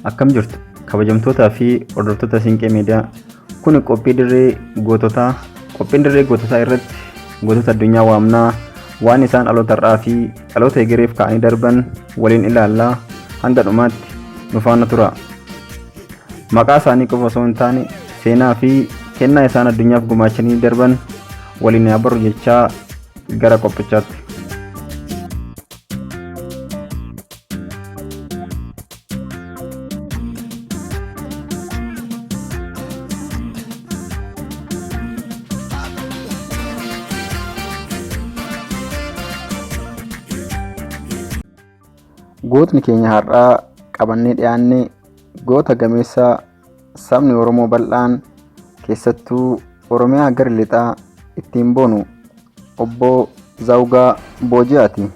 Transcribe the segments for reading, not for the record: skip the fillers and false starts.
Akkam jirtu kabajamtootaa fi hordoftoota Siinqee Miidiyaa. Kuni qophii dirree goototaa. Qophiin dirree goototaa irratti gootota addunyaa waamnaa waan isaan dhaloota har'aa fi dhaloota egereef kaa'anii darban waliin ilaallaa hanga dhumaatti nu faana tura. Maqaa isaanii qofa osoo hin taane seenaa fi kennaa isaan addunyaaf gumaachanii darban waliin haa barru jechaa gara qophichaatti. Gootni keenya har'aa qabannee dhiyaanne goota gameessa sabni Oromoo bal'aan keessattuu Oromiyaa gara lixaa ittiin boonu obbo Zawugaa Booji'aati.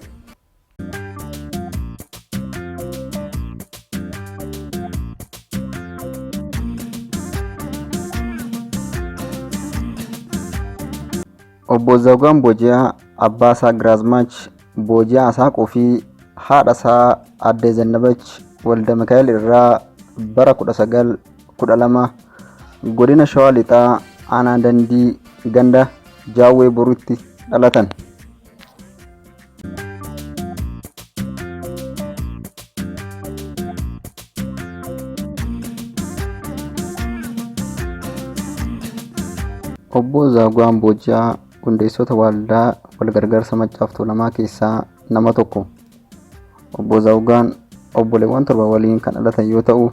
Obbo Zawugaan Booji'aa abbaa isaa Giraazmaach Booji'aa Asaaqoo fi haadha isaa Aadde Zannabach Waldamikaa'el irraa bara 1912 godina Shawaa Lixaa aanaa Dandii ganda Jaawwee Boruutti dhalatan. Obbo Zaaguwaan Booji'aa hundeessota waldaa walgargaarsa Maccaaf Tuulamaa keessaa nama tokko. Obbo Zaawugaan obboleewwan torba waliin kan dhalatan yoo ta'u,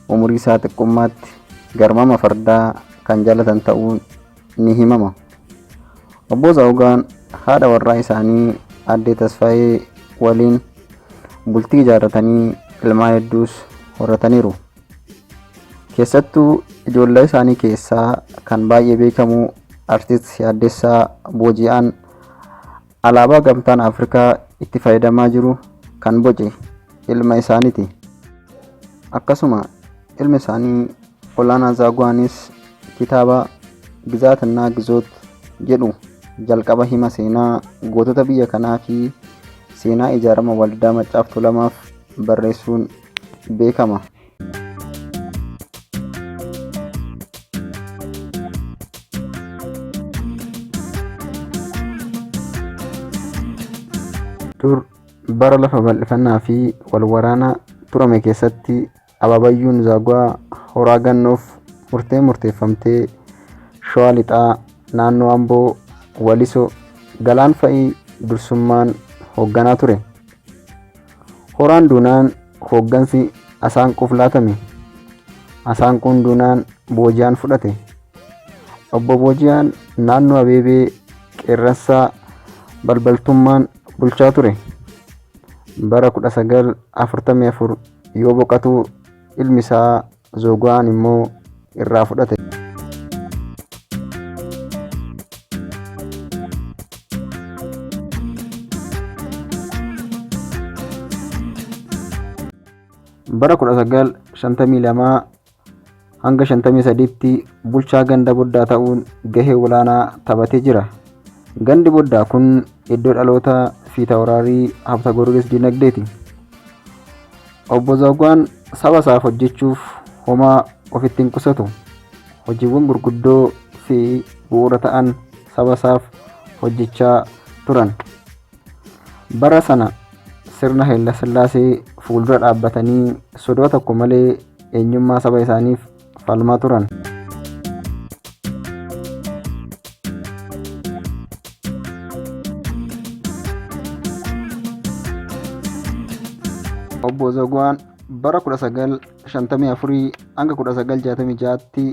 umurii isaa xiqqummaatti garmama fardaa kan jaalatan ta'uun ni himama. Obbo Zaawugaan haadha warraa isaanii Aadde Tasfaayee waliin bultii ijaarratanii ilmaan hedduus horataniiru. Keessattuu ijoollee isaanii keessaa kan baay'ee beekamu Artist Yaaddessaa Booji'aan alaabaa Gamtaan Afrikaa itti fayyadamaa jiru kan boce ilma isaaniiti. Akkasuma ilmi isaanii Olaanaa Zaaguwaanis kitaaba Gizaatinnaa Gizoot jedhu jalqaba hima seenaa gootota biyya kanaa fi seenaa ijaarama waldaa Maccaaf Tuulamaaf barreessuun beekama. Dur bara lafa bal'ifannaa fi wal waraana turame keessatti Abaabayyuun Zaaguwaa Horaa Gannoof murtee murteeffamtee Shawaa Lixaa naannoo Amboo Waliso Galaan fa'i dursummaan hoogganaa ture. Horaan duunaan hooggansi Asaanquuf laatame. Asaanquun duunaan Boojiyaan fudhate. Obbo Boojiyaan naannoo Abeebee Qeerransaa balbaltummaan bulchaa ture. Bara 1944 yoo boqatu ilmi isaa Zoogu'aan immoo irraa fudhate. Bara 1952 hanga 53tti bulchaa ganda Boddaa ta'uun gahee olaanaa taphatee jira. Gandi Boddaa kun iddoo dhaloota Fiitawraarii Habta Goorgis Dinagdeeti. Obbo Zawgaan saba isaaf hojjechuuf homaa ofitti hin qusatu. Hojiiwwan gurguddoo fi bu'uura ta'an saba isaaf hojjechaa turan. Bara sana sirna Hayilasillaasee fuuldura dhaabbatanii sodaa tokko malee eenyummaa saba isaaniif falmaa turan. Obbo Zaguwaan bara 1954 hanga 1966tti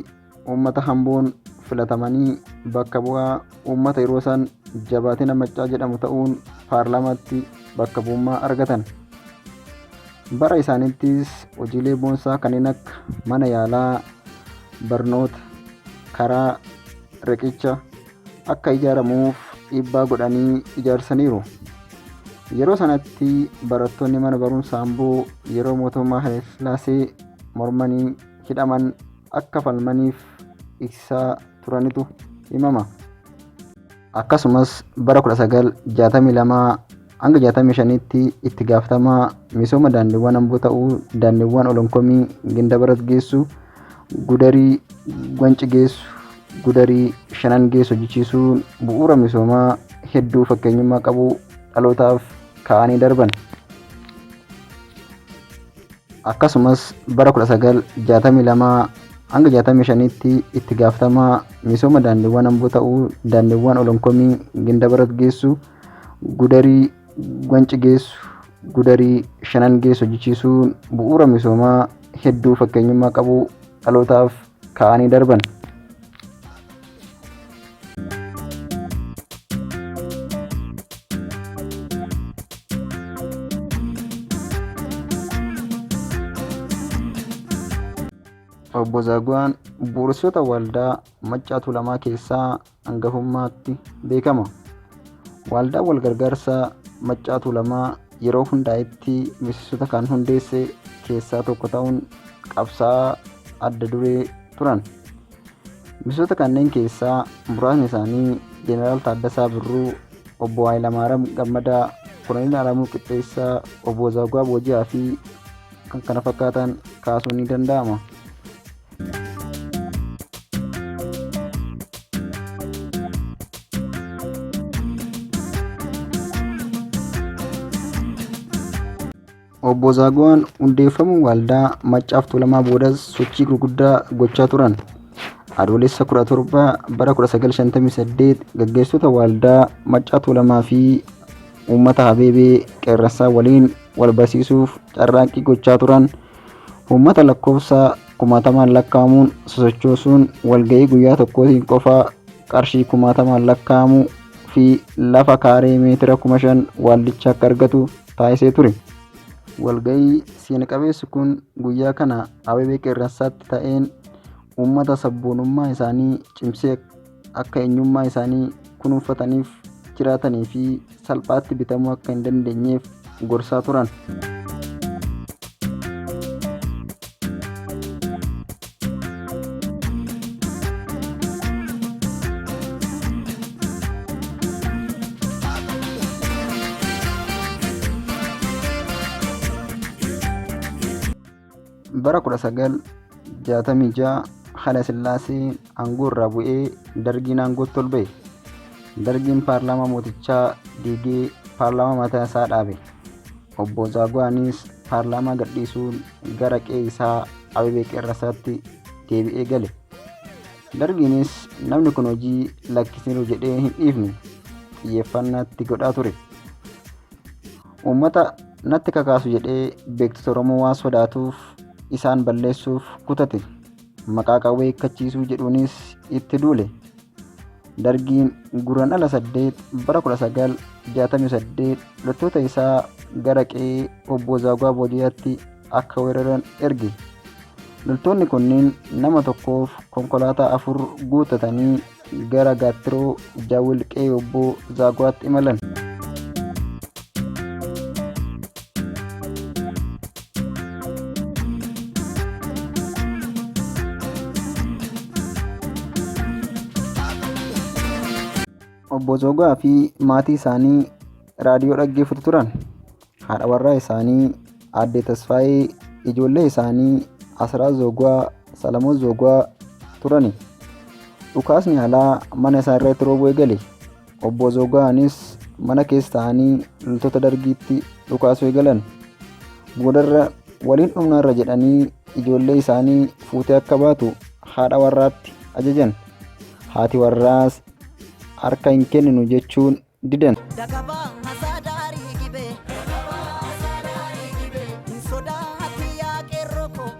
uummata Hamboon filatamanii bakka bu'aa uummata yeroo san Jabaatina Maccaa jedhamu ta'uun paarlaamaatti bakka bu'ummaa argatan. Bara isaaniittis hojiilee boonsaa kanneen akka mana yaalaa, barnoota, karaa, riqicha akka ijaaramuuf dhiibbaa godhanii ijaarsaniiru. Yeroo sanatti barattoonni mana barumsa Amboo yeroo mootummaa Hayilasillaasee mormanii hidhaman akka falmaniif ibsaa turanitu himama. Akkasumas bara 1962 hanga 65tti itti gaafatamaa misooma daandiiwwan Amboo ta'uu daandiiwwan Olonkomii Gindabarat geessu, Gudarii Gwanci geessu, Gudarii Shanan geessu hojjechiisuun bu'uura misoomaa hedduu fakkeenyummaa qabu dhalootaaf kaa'anii darban. Akkasumas bara 1962 hanga 65tti itti gaafatamaa misooma daandiiwwan Amboo ta'uu daandiiwwan Olonkomii Gindabarat geessu, Gudarii Gwanci geessu, Gudarii Shanan geessu hojjechiisuun bu'uura misoomaa hedduu fakkeenyummaa qabu dhalootaaf kaa'anii darban. Obbo Zaaguwaan bu'uuressitoota waldaa Maccaa Tuulamaa keessaa hangafummaatti beekama. Waldaan walgargaarsa Maccaa Tuulamaa yeroo hundaa'etti miseensota kan hundeesse keessaa tokko ta'uun qabsaa'aa adda duree turan. Miseensota kanneen keessaa muraasni isaanii Jeneraal Taaddasaa Birruu, Obbo Hayilamaariyaam Gammadaa, Koloneel Alamuu Qixxeessaa, Obbo Zaaguwaa Booji'aa fi kan kana fakkaatan kaasuun ni danda'ama. Obbo Zaaguwaan hundeeffamuu waldaa Maccaaf Tuulamaa boodas sochii gurguddaa gochaa turan. Adoolessa 17 bara 1958 gaggeessitoota waldaa Maccaa Tuulamaa fi uummata Habeebee Qeerransaa waliin wal barsiisuuf carraaqqii gochaa turan. Uummata lakkoofsa kumaatamaan lakkaa'amuun sosochoosuun walga'ii guyyaa tokkootiin qofa qarshii kumaatamaan lakkaa'amu fi lafa kaaree meetira 5,000 waldicha akka argatu taasisee ture. Walga'ii seena qabeessi kun guyyaa kana Abebee Qeerransaatti ta'een uummata sabboonummaa isaanii cimsee akka eenyummaa isaanii kunuunfataniif jiraatanii fi salphaatti bitamuu akka hin dandeenyeef gorsaa turan. Bara 1966 Haayila Sillaaseen aangoo irraa bu'ee Dargiin aangootti ol ba'e. Dargiin paarlaamaa mootichaa diigee paarlaamaa mataa isaa dhaabe. Obbo Zaaguwaanis paarlaamaa gadhiisuun gara qe'ee isaa Abebee Qeerransaatti deebi'ee gale. Dargiinis namni kun hojii lakkisaniiru jedhee hin dhiifne xiyyeeffannaatti godhaa ture. Uummata natti kakaasu jedhee beektota Oromoo waan sodaatuuf isaan balleessuuf kutate. Maqaa qawwee hiikkachiisuu jedhuunis itti duule. Dargiin Guraandhala 8 bara 1968 loltoota isaa gara qe'ee obbo Zaaguwaa Boojiyaatti akka weeraran erge. Loltoonni kunniin nama tokkoof konkolaataa afur guuttatanii gara Gaattiroo Jaawil qe'ee obbo Zaaguwaatti imalan. Obbo Zoogaa fi maatii isaanii raadiyoo dhaggeeffatu turan. Haadha warraa isaanii Aadde Tasfaayee, ijoollee isaanii Asraa Zoogwaa, Salamoon Zoogwaa turani. Dhukaasni alaa mana isaa irratti roobuu eegale. Obbo Zoogwaanis mana keessa ta'anii loltoota dargiitti dhukaasuu eegalan. Boodarra waliin dhumnaarra jedhanii ijoollee isaanii fuutee akka baatu haadha warraatti ajajan. Haati warraas harka hin kenninu jechuun didan. Dagabaa hasaa daarii gibee. Hin sodaati yaa qeerroo koo.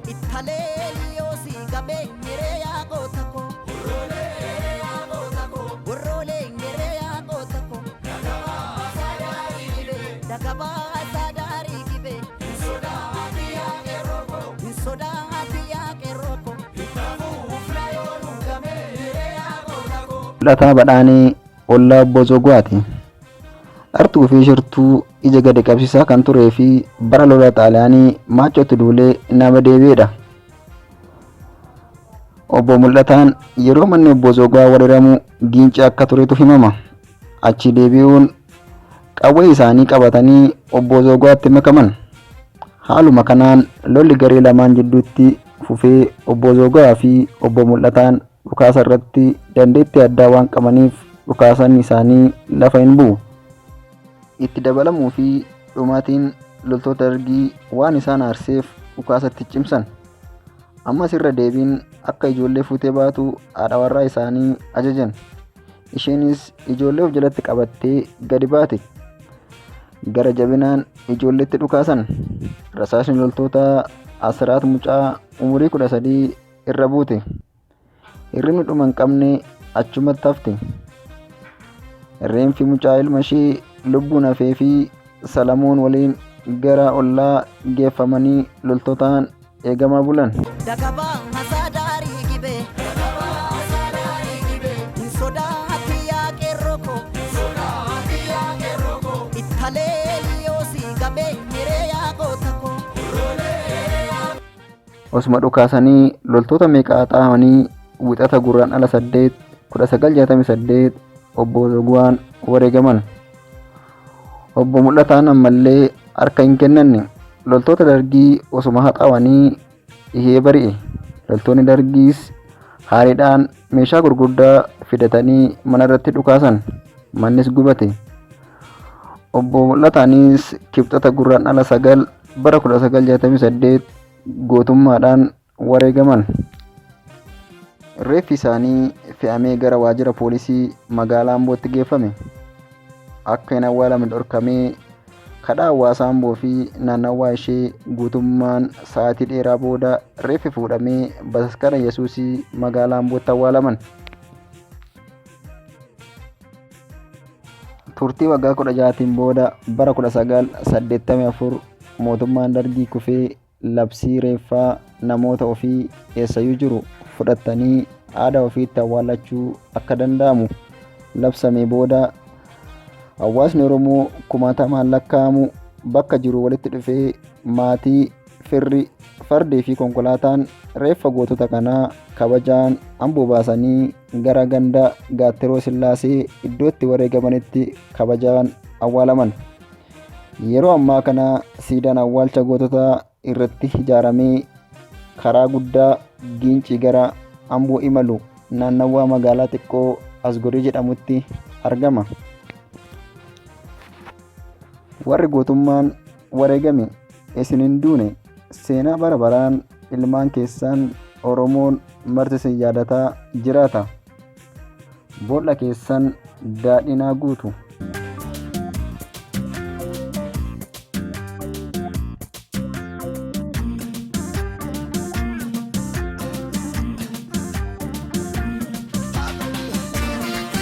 Ittalee yoo si gamee ngeree yaa goota koo. Worroolee ngeree yaa goota koo. Dagabaa hasaa daarii gibee. Hin sodaati yaa qeerroo koo. Mul'ataa Badhaanee ollaa Obbo Zoguwaati. Dhartuu fi shirtuu ija gadi qabsiisaa kan turee fi bara lola Xaaliyaanii Maachootti duulee nama deebi'edha. Obbo Mul'ataan yeroo manni Obbo Zoguwaa weeraramu giincii akka turetu himama. Achi deebi'uun qawwee isaanii qabatanii obbo Zoogaatti makaman. Haaluma kanaan lolli garee lamaan jidduutti fufee obbo Zoogaa fi obbo Mul'ataan dhukaasa irratti dandeettii addaa waan qabaniif dhukaasan isaanii lafa hin bu'u. Itti dabalamuu fi dhumaatiin loltoota Dargii waan isaan aarseef dhukaasatti cimsan. Ammas irra deebiin akka ijoollee fuutee baatu haadha warraa isaanii ajajan. Isheenis ijoollee of jalatti qabattee gadi baate. Gara jabinaan ijoolleetti dhukaasan. Rasaasni loltoota Asiraat mucaa umurii 13 irra buute. Hirribni dhuma hin qabne achumatti hafte. Reenfi mucaa ilma ishee lubbuun hafee fi Salamoon waliin gara ollaa geeffamanii loltootaan eegamaa bulan. Dagabaa masaa daarii gibee. Hin sodaati yaa qeerroo koo. Ittalee liyoosii gabee hiree yaa goota koo. Osuma dhukaasanii loltoota meeqa haxaa'anii Wixata Gurraandhala 8, 1968 Obbo Zoguwaan wareegaman. Obbo Mul'ataan ammallee harka hin kennanne. Loltoota Dargii osuma haxaawanii dhihee bari'e. Loltoonni Dargiis haariidhaan meeshaa gurguddaa fidatanii mana irratti dhukaasan. Mannis gubate. Obbo Mul'ataanis Kibxata Gurraandhala 9 bara 1968 gootummaadhaan wareegaman. Reeffi isaanii fe'amee gara waajjira poolisii magaalaa Ambootti geeffame. Akka hin awwaalamne dhorkamee kadhaa hawaasa Amboo fi naannawaa ishee guutummaan sa'aatii dheeraa booda reeffi fuudhamee bataskaana Yesuusii magaalaa Ambootti awwaalaman. Turtii waggaa 16tiin booda bara 1984 mootummaan Dargii kufee labsii reeffaa namoota ofii eessayyuu jiru fudhattanii aadaa ofiitti awwaallachuu akka danda'amu labsamee booda hawaasni Oromoo kumaatamaan lakkaa'amu bakka jiru walitti dhufee maatii, firri, fardii fi konkolaataan reeffa gootota kanaa kabajaan Amboo baasanii gara ganda Gaattiroo Sillaasee iddootti wareegamanitti kabajaan awwaalaman. Yeroo ammaa kana siidaan awwaalcha goototaa irratti ijaaramee karaa guddaa Giincii gara Amboo imalu naannawaa magaalaa xiqqoo Asgorii jedhamutti argama. Warri gootummaan wareegame isin hin duune, seenaa bara baraan ilmaan keessan Oromoon marti isin yaadataa jiraata. Boolla keessan daadhinaa guutu.